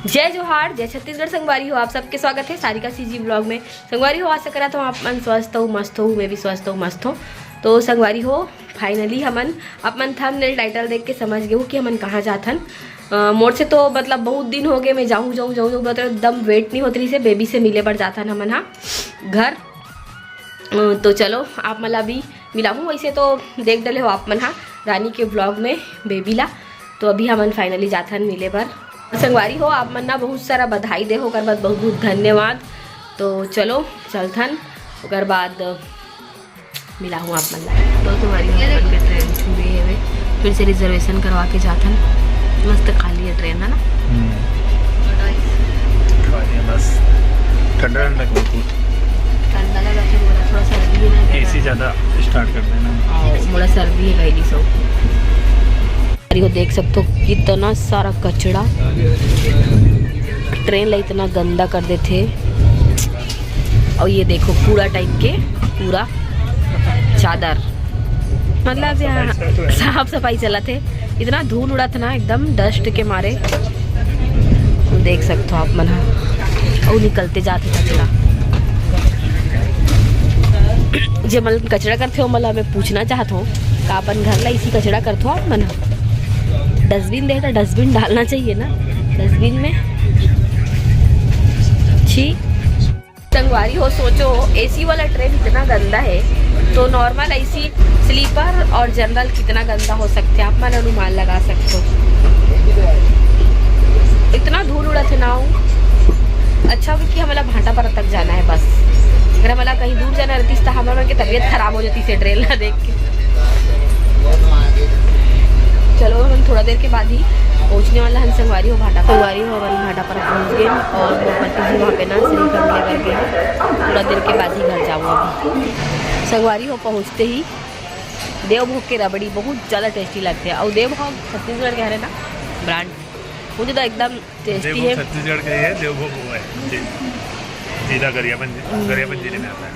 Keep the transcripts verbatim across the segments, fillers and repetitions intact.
जय जोहार, जय छत्तीसगढ़। संगवारी हो, आप सबके स्वागत है सारिका सीजी ब्लॉग में। संगवारी हो, आशा करत हूँ आप मन स्वस्थ हो, मस्त हो, मैं भी स्वस्थ हूँ, मस्त हूँ। तो संगवारी हो, फाइनली हमन, आप मन थंबनेल टाइटल देख के समझ गए हो कि हमन कहाँ जाथन। अ, मोर से तो मतलब बहुत दिन हो गए, मैं जाऊँ जाऊँ जाऊँ जाऊँ, मतलब एकदम वेट नहीं होत रहिसे। बेबी से मिले बर जाथन हमन हा घर। अ, तो चलो, आप मन ला भी मिलाहूँ। वैसे तो देख डले हो आप मन हा रानी के ब्लॉग में बेबी ला। तो अभी हमन फाइनली जाथन मिले बर। संगवारी हो, आप मन ना बहुत सारा बधाई दे हो, ओकर बाद बहुत बहुत धन्यवाद। तो चलो चलथन, ओकर बाद मिलाहूँ आप मन ला। तो संगवारी हो, अपन के ट्रेन छूटे हवे, फिर से रिजर्वेशन करवा के जाथन। मस्त खाली है ट्रेन, है ना? हम्म। खाली है बस, ठंडा ठंडा बहुत। ठंडा लगा थे, मोला थोड़ा सर्दी है ना। एसी ज्यादा स्टार्ट कर देना। हाँ, मोला सर्दी है पहली सो। अरे, वो देख सकते हो कितना सारा कचरा। ट्रेन ला इतना गंदा कर देथे। और ये देखो, पूरा टाइप के पूरा चादर, मतलब यहाँ साफ सफाई चलत हे। इतना धूल उड़त ना एकदम डस्ट के मारे। देख सकते हो आप मन हा, अउ निकलते जात हे कचरा। जे मन कचरा करथे, ओमन ला मैं पूछना चाहत हूँ, का अपन घर ला इसी कचरा करथो आप मन? डस्टबिन दे, तो डस्टबिन डालना चाहिए ना डस्टबिन में। छी। संगवारी हो, सोचो, एसी वाला ट्रेन इतना गंदा है, तो नॉर्मल एसी, स्लीपर और जनरल कितना गंदा हो सकते हैं, आप मन अनुमान लगा सकते हो। इतना धूल उड़त है ना। अच्छा हो कि हमला भाटापारा तक जाना है बस। अगर हमला कहीं दूर जाना रहती, तो हमारे मन की तबीयत खराब हो जाती से ट्रेन ला देख के। चलो, हम थोड़ा देर के बाद ही पहुंचने वाला हन संगवारी हो भाटापारा। संगवारी हो, अपन भाटापारा पहुंच गए और मोर पति जी वहाँ पे ना श्रीखंड लेकर गए। थोड़ा देर के बाद ही घर जाऊँ अभी। संगवारी हो, पहुँचते ही देवभोग के रबड़ी बहुत ज़्यादा टेस्टी लगते हैं। और देवभोग छत्तीसगढ़ के हरे ना ब्रांड, मुझे तो एकदम टेस्टी देवभोग है। छत्तीसगढ़ का ही है, देवभोग वो है जी। जिला गरियाबंद, गरियाबंद जिले में आता है।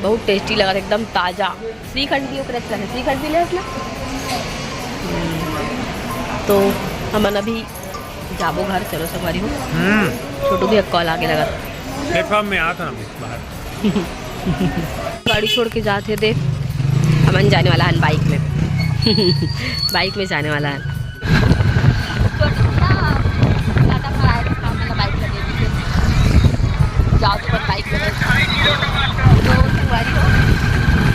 बहुत टेस्टी लगा, एकदम ताज़ा। श्रीखंड भी ओकरे अच्छा लगे, श्रीखंड भी ले ना। तो हमन अभी जाबो घर, चलो संगवारी हो। हम्म। छोटू भी एक कॉल आगे लगा। प्लेटफॉर्म में आता ना बाहर। गाड़ी छोड़ के जाते थे, हमन जाने वाला हन बाइक में। बाइक में जाने वाला हन। छोटू ना, टाटा पर आए थे, हमन ला बाइक लगे थे। जाओ तो बस बाइक लगे। तो संगवारी हो,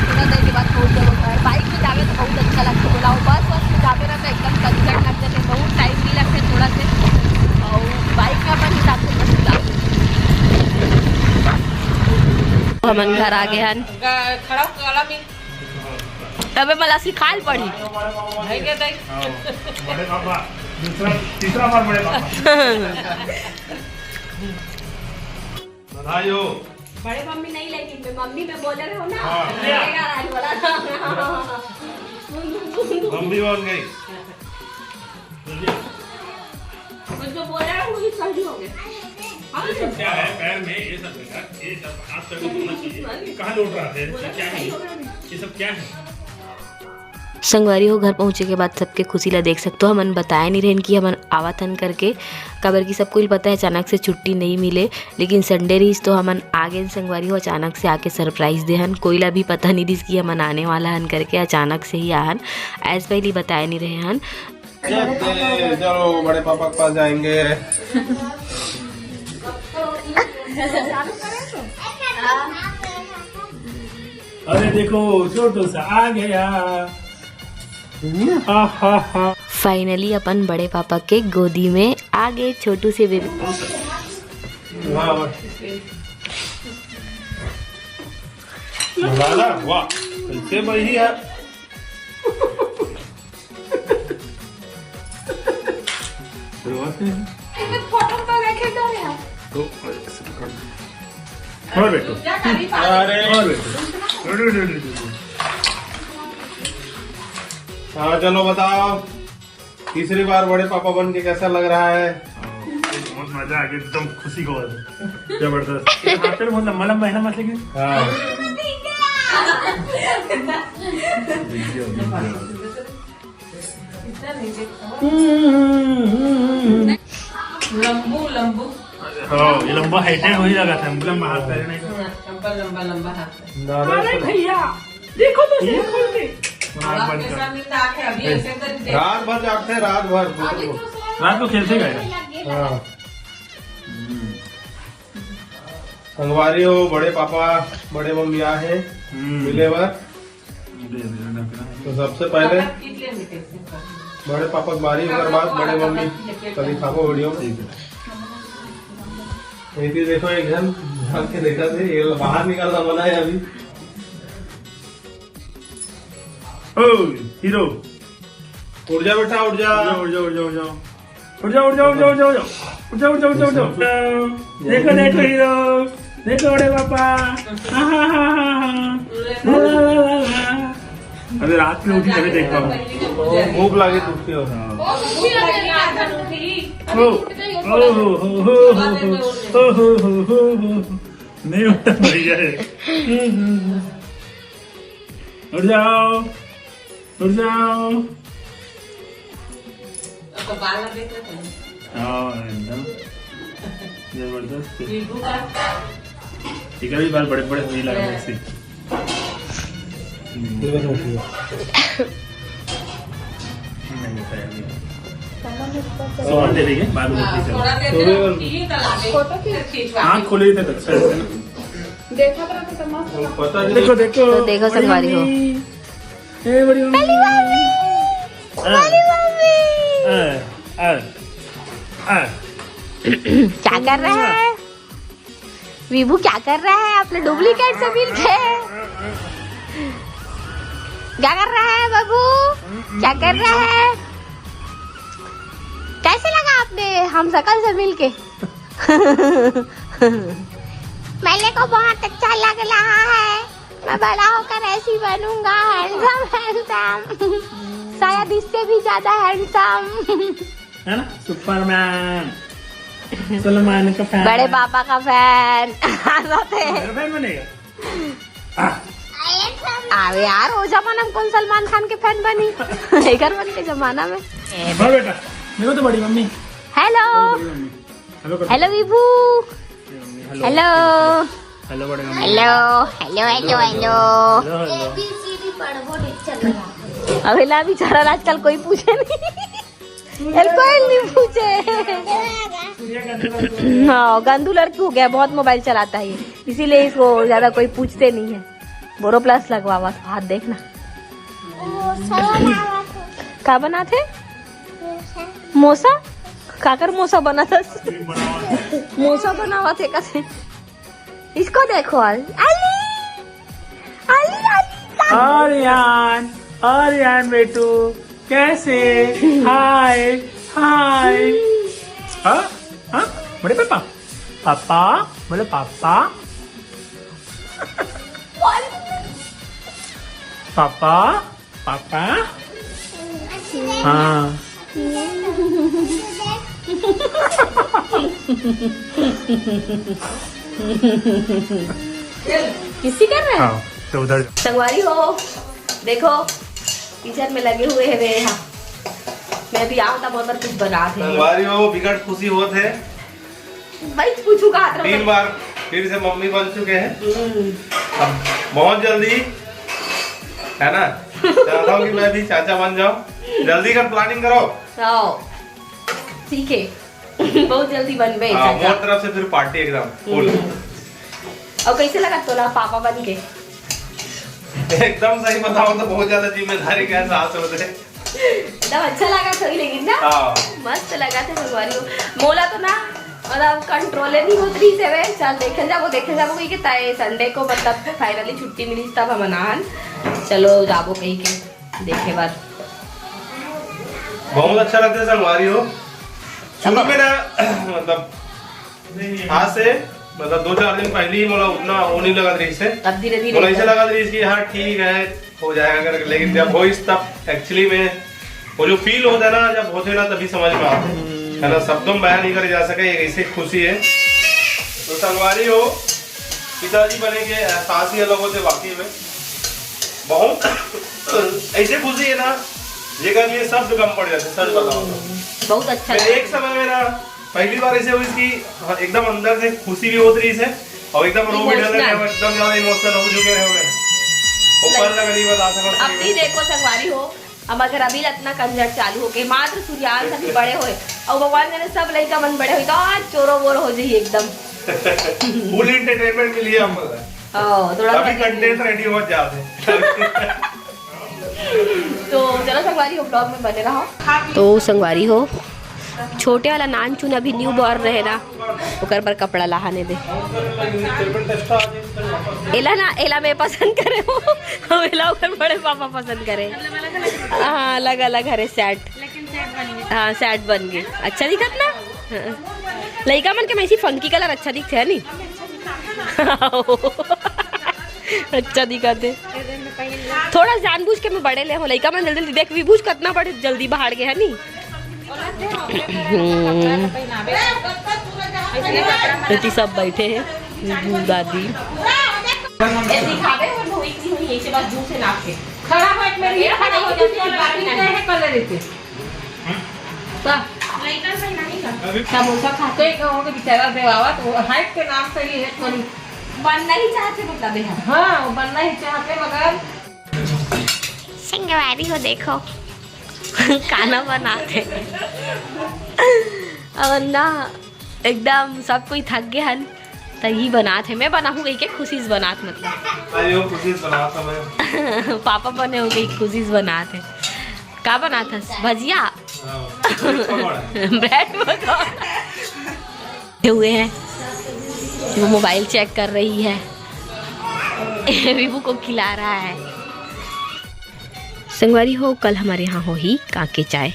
थोड़ा देर के बाद पहुंच जाओ घर। बाइक में जावे तो बहुत अच्छा लगता है, बोला बस, बस में जावे ना तो एकदम कंजट लग जाते, बहुत टाइम भी लगते थोड़ा से। और बाइक में अपन हिसाब से बस जाओ। हमन घर आ गए हन। खड़ा होके वाला भी। अबे मला सिखाल पड़ी। भाई के देख। हाँ, बड़े पापा, दूसरा, तीसरा बार बड़े पापा। बधाई हो। बड़े मम्मी नहीं, लेकिन मैं मम्मी में बोले रहो ना। हाँ। मेरा राज बोला था। मम्मी बन गई। उसको बोला है, वो भी सही हो गया। ये सब क्या है पैर में? ये सब बेटा, ये सब हाथ पैर में होना चाहिए। कहाँ लोट रहा है? ये क्या है? ये सब क्या है? संगवारी हो, घर पहुँचे के बाद सबके खुशी ला देख सकते हो। हमन बताए नहीं रहन कि हमन आवत हन करके, काबर कि सबको ही पता है अचानक से छुट्टी नहीं मिले, लेकिन संडे रहिस तो हमन आ गए संगवारी हो। अचानक से आके सरप्राइज दे हन, कोई ला भी पता नहीं दिस कि हमन आने वाला हन करके, अचानक से ही आहन, ऐस पहली बताए नहीं रहे हन। चलो बड़े पापा के पास जाएंगे। अरे देखो, छोटू सा आ गया। हा, हा, हा। फाइनली अपन बड़े पापा के गोदी में आ गए छोटू से बेबी। वाह, वाह। मजा आ रहा? वाह, कैसे भाई है? शुरुआत में। फोटो तो देखे जा रहे हैं। तो, और बैठो। अरे। और बैठो। अरे, अरे, अरे, अरे। हाँ, चलो बताओ, तीसरी बार बड़े पापा बन के कैसा लग रहा है? बहुत मजा आ गया, एकदम खुशी को। जबरदस्त। ये हाथ पे बहुत लंबा लंबा है ना, मतलब कि हाँ। लंबू, लंबू। हाँ, ये लंबा heighted वही लगा था, लंबा हाथ पहले नहीं। हाँ, लंबा, लंबा, लंबा हाथ है। दादा अरे से भैया, देखो तो सही खोल के। आँख बंद कर। रात भर जागते हैं, रात भर। रात को खेलते गए। हाँ। संगवारी हो, बड़े पापा, बड़े मम्मी आए हैं हम्म। मिले बर। दे दे, दे दे। तो सबसे पहले बड़े पापा के बारी, ओकर बाद बड़े मम्मी कभी खाबो वीडियो। ठीक है। एक ही देखो, एक जन झांक के देखा थे, ये बाहर निकालना मना है अभी। ओ, हीरो। उठ जा बेटा, उठ जा। उठ जा, उठ जा, उठ जा, उठ जा। उठ जा, उठ जा, उठ जा, उठ जा, उठ जा। उठ जा, उठ जा, उठ जा, उठ जा। देखो, देखो हीरो। देखो बड़े पापा। हाँ, हाँ, हाँ, हाँ, हाँ। ला, ला, ला, ला, ला। अभी रात में उठी तभी देख पाऊँ। भूख लगी तो उठी हो। हाँ। ओ, ओ, हो, हो, हो। नहीं उठता भैया है। उठ जाओ। उठ जाओ। अब तो बाल ना देख रहे थे। हाँ, एकदम जबरदस्त। नींबू का। ठीक है, अभी बाल बड़े बड़े होने लगे हैं इससे। हम्म। नहीं होता है अभी। सामान दे देंगे, बाद में हाँ, खींच लेंगे। थोड़ा देर तो खींच लेंगे। फोटो खींच। फिर खींचवा। आँख खोले तक अच्छा है ना? देखा तो रहता तो मस्त। पता नहीं। देखो, देखो। तो देखो संगवारी हो। ए, बड़ी मम्मी। हाँ। बड़ी मम्मी। हाँ, हाँ, हाँ। क्या कर रहा है विभू? क्या कर रहा है? आपने डुप्लीकेट से मिल के क्या कर रहा है बाबू? क्या कर रहा है? कैसे लगा आपने हम सकल से मिल के? मेरे को बहुत अच्छा लग रहा है। मैं बड़ा होकर ऐसी बनूंगा, हैंडसम, हैंडसम। शायद इससे भी ज्यादा हैंडसम। है ना, सुपरमैन, सलमान का फैन। बड़े पापा का फैन। हंसा थे। मेरा फैन बनेगा। अबे यार, वो जमाना में कौन सलमान खान के फैन बनी? एकर मन के जमाना में। हाँ बेटा, देखो तो बड़ी मम्मी। हेलो। हेलो कर। हेलो विभू। हेलो। हेलो। हेलो बड़े mummy. Hello, hello, hello, hello. Hello, hello. अबे ला बेचारा, आजकल कोई पूछे नहीं। यार, कोई नहीं पूछे। हाँ, गंदू लड़की हो गया, बहुत मोबाइल चलाता है ये, इसीलिए इसको ज्यादा कोई पूछते नहीं है। बोरो प्लस लगवावा, हाथ देखना। का बनाथे? मोसा? काकर मोसा बनाथस? मोसा बनावत हे कथे। इसको देखो, अली, अली, अली, अली। आर्यन, आर्यन बेटू, कैसे? हाय, हाय। हाँ? हाँ? बड़े पापा? पापा? बोलो पापा। पापा? पापा? हाँ। किसी कर रहे हैं? हाँ, तो उधर। संगवारी हो, देखो, किचन में लगे हुए हैं वे यहाँ। मैं भी आऊँ तब और कुछ बना थे। संगवारी हो, बिकट खुशी होत है। वही पूछू का, तीन बार फिर से मम्मी बन चुके हैं। हम्म। अब बहुत जल्दी, है ना, चाहता हूँ कि मैं भी चाचा बन जाऊँ। जल्दी कर, प्लानिंग करो। आओ, ठीक है। बहुत जल्दी बनबे, हाँ, चाचा। मोर तरफ से फिर पार्टी एकदम फुल। हम्म। और कैसे लगा तोला पापा बन के? एकदम सही बताओ तो बहुत ज्यादा जिम्मेदारी के एहसास होते हैं। एकदम अच्छा लगा था, लेकिन ना? हाँ। मस्त लगा था, संगवारी हो। मोला तो ना, मतलब, कंट्रोले नहीं होत रही से, वे, चल, देखे जाबो, देखे जाबो, कही के ताए संडे को, मतलब, finally छुट्टी मिली, तब हम अनाहन, चलो, जाबो, कही के, देखे बार। बहुत अच्छा लगता है, संगवारी हो। शुरू में ना, मतलब, आज से, मतलब, दो चार दिन पहले ही मोला उतना वो नहीं लगा रही से। अब धीरे धीरे मोला ऐसे लगा रही कि हाँ, ठीक है, हो जाएगा करके, लेकिन जब होइस तब एक्चुअली में वो जो फील होता है ना, जब होते ना तभी समझ में आता है, है ना, शब्दों में बयां नहीं करे जा सके, एक ऐसी खुशी है। तो संगवारी हो, पिताजी बने के एहसास ही अलग होते वाकई में। बहुत ऐसे खुशी है ना, जेकर लिए शब्द कम पड़ जाते, सच बताओ तो। बहुत अच्छा मैं लगा। एक समय में ना पहली बार ऐसे हुई कि, हाँ, एकदम अंदर से खुशी भी होत रहिस हे अउ एकदम रो भी डर लगे, Emotional। एकदम ज्यादा इमोशनल हो चुके हैं। ऊपर तक नहीं बता सकता। अभी देखो संगवारी हो, अब अगर अभी इतना कंजर चालू हो गए, मात्र सूर्यांश अभी बड़े होए अउ भगवान जाने सब लइका मन बड़े होए, तो आज चोरो बोर हो जाइए एकदम। फुल एंटरटेनमेंट मिली है हमको। हाँ, थोड़ा अभी सा कंटेंट रेडी हो जाते। तो चलो संगवारी हो, ब्लॉग में बने रहो। तो संगवारी हो, छोटे वाला नान चुन अभी न्यू बॉर्न रहे ना, ओकर बर कपड़ा लाहने दे। एला ना, एला मैं पसंद करे हो, हम एला ओकर बड़े पापा पसंद करे। हाँ, अलग अलग हरे सेट। हाँ, सेट बन गए, अच्छा दिखत ना। हाँ। लइका मन के में ऐसी फंकी कलर अच्छा दिखथे, है नी? अच्छा दिखत हे। थोड़ा जानबूझ के मैं बड़े ले हो, लइका मन जल्दी जल्दी देख, विभूज कतना बड़े जल्दी बाहर गए, है नी? हम्म। एती सब बैठे हैं, विभू दादी। खड़ा हो, एक मिनट, ये खड़ा हो जाओ, बात नहीं है, कलर इसे। समोसा खाते ही कहोगे बेचारा देवावत, वो हाइट के नाम से ही है, थोड़ी बनना ही चाहते, मतलब है। हाँ, वो बनना ही चाहते, मगर संगवारी हो, देखो, खाना बनाते। अब ना एकदम सब कोई थक गए हन, त ही बनात हे। मैं बनाहूँ कही के खुशी से बनात, मतलब। अरे, वो खुशी से बनात हे मैं। पापा बने हो गई, खुशी से बनात हे। का बनात हस? भजिया? हाँ, ब्रेड पकौड़ा। ब्रेड पकौड़ा। हुए हैं, वो मोबाइल चेक कर रही है। विभू को खिला रहा है। संगवारी हो, कल हमारे यहाँ होही काके चाय,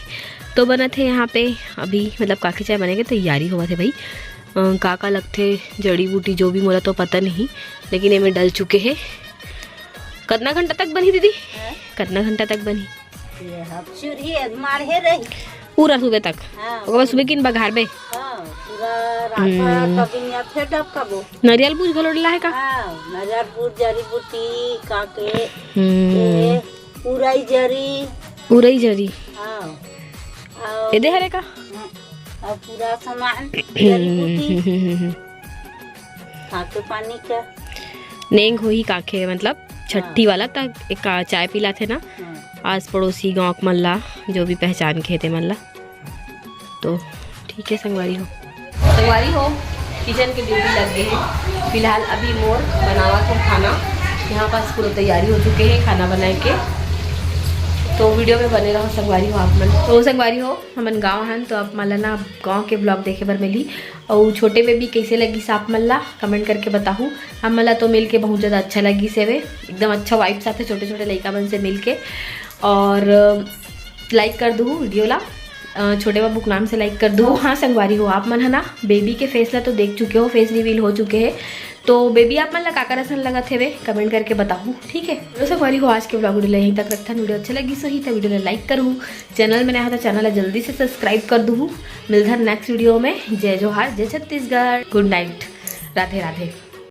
तो बनत हे यहाँ पे अभी, मतलब काके चाय बने के तैयारी होवत हे भाई। अ, का का लगथे जड़ी बूटी, जो भी, मोला तो पता नहीं, लेकिन एमे डल चुके हे। कतना घंटा तक बनही दीदी? हैं? कतना घंटा तक बनही? ये अब चूल्ही माढ़े रही। पूरा सुबह तक? हाँ। ओकर बाद सुबह किन बघारबे? हाँ, पूरा रात हम्म। कभी नहीं, अब फिर डब कबो। नरियल बूझ घलो डला है का? हाँ, नरियल बूझ, जड़ी बूटी, काके, हम्म। ये, उरई जरी। उरई जरी। हाँ। और एदे हरे का? हाँ, और पूरा सामान, जड़ी बूटी। हम्म। काके पानी का। नेंग होही काके, मतलब छट्ठी हाँ। वाला तक एक, आ, चाय पिलाथे ना। हाँ। आस पड़ोसी गाँव के मन ला, जो भी पहचान के हे ते मन ला। तो ठीक है संगवारी हो। संगवारी हो, किचन के ड्यूटी लग गए है। फिलहाल अभी मोर बनावत है खाना। यहाँ पास पूरा तैयारी हो चुके है खाना बनाए के। तो वीडियो में बने रहो संगवारी हो आप मन। तो संगवारी हो, हमन गाँव हन, तो आप मन ला ना गाँव के ब्लॉग देखे बर मिली। अउ छोटे बेबी कैसे लगिस आप मन ला कमेंट करके बताहू। हम मन ला तो मिल के बहुत ज़्यादा अच्छा लगिस हवे, एकदम अच्छा वाइब्स आथे छोटे छोटे लइका मन से मिल के। और लाइक कर दूहू वीडियो ला, अ, छोटे बाबू के नाम से लाइक कर दूहू। हाँ संगवारी हो, आप मन है ना बेबी के फेस ला तो देख चुके हो, फेस रिवील हो चुके है। तो बेबी आप मन ला काकर असन लगत हेवे कमेंट करके बताहू, ठीक है। तो संगवारी हो, आज के ब्लॉग वीडियो ला यहीं तक रखथन। वीडियो अच्छा लगिस होही तो वीडियो ला लाइक करहू, चैनल में नया हो तो चैनल ला जल्दी से सब्सक्राइब कर दूहू। मिलथन नेक्स्ट वीडियो में। जय जोहार, जय छत्तीसगढ़, गुड नाइट, राधे राधे।